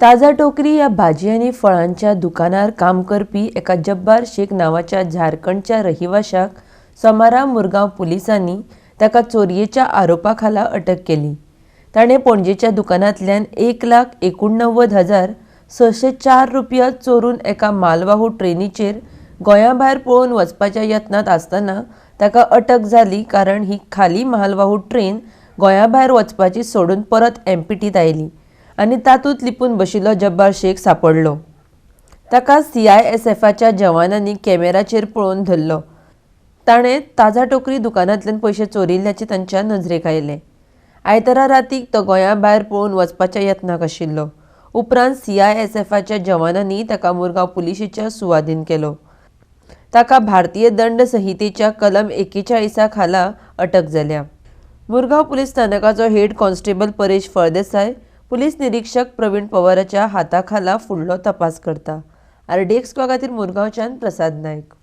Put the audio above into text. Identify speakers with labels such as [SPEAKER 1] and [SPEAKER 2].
[SPEAKER 1] ताजा टोकरी ह्या भाजी आनी फळांच्या दुकानार काम करपी एका जब्बार शेख नांवाच्या झारखंडच्या रहिवाशाक सोमारा मुरगांव पुलिसांनी ताका चोरयेच्या आरोपा खाला अटक केली. ताणें पणजेच्या दुकानांतल्यान 1,89,604 रुपया चोरून एका मालवाहू ट्रेनीचेर गोंया भायर पळून वचपाच्या यत्नांत आसतना ताका अटक जाली, कारण ही खाली मालवाहू ट्रेन गोंया भायर वचपाची सोडून परत एमपीटींत आयली आनी तातूंत लिपून बशिल्लो जब्बार शेख सांपडलो. ताका सीआयएसएफाच्या जवानांनी कॅमेराचेर पळोवन धरलो. ताणें ताजा टोकरी दुकानांतल्यान पयशे चोरिल्ल्याचें तांच्या नजरेक आयलें. आयतारा रातीक तो गोंया भायर पळून वचपाच्या यत्नाक आशिल्लो. उपरांत सीआयएसएफाच्या जवानांनी ताका मुरगांव पुलिशेच्या सुवादीन केलो. ताका भारतीय दंड संहितेच्या कलम 41 खाला अटक जाल्या. मुरगांव पुलीस स्थानकाचो head constable Paresh Phaldesai police निरीक्षक प्रवीण पवाराच्या हाताखाला फुडलो तपास करता. आरडीएक्स खातीर मुरगांवच्यान प्रसाद नायक.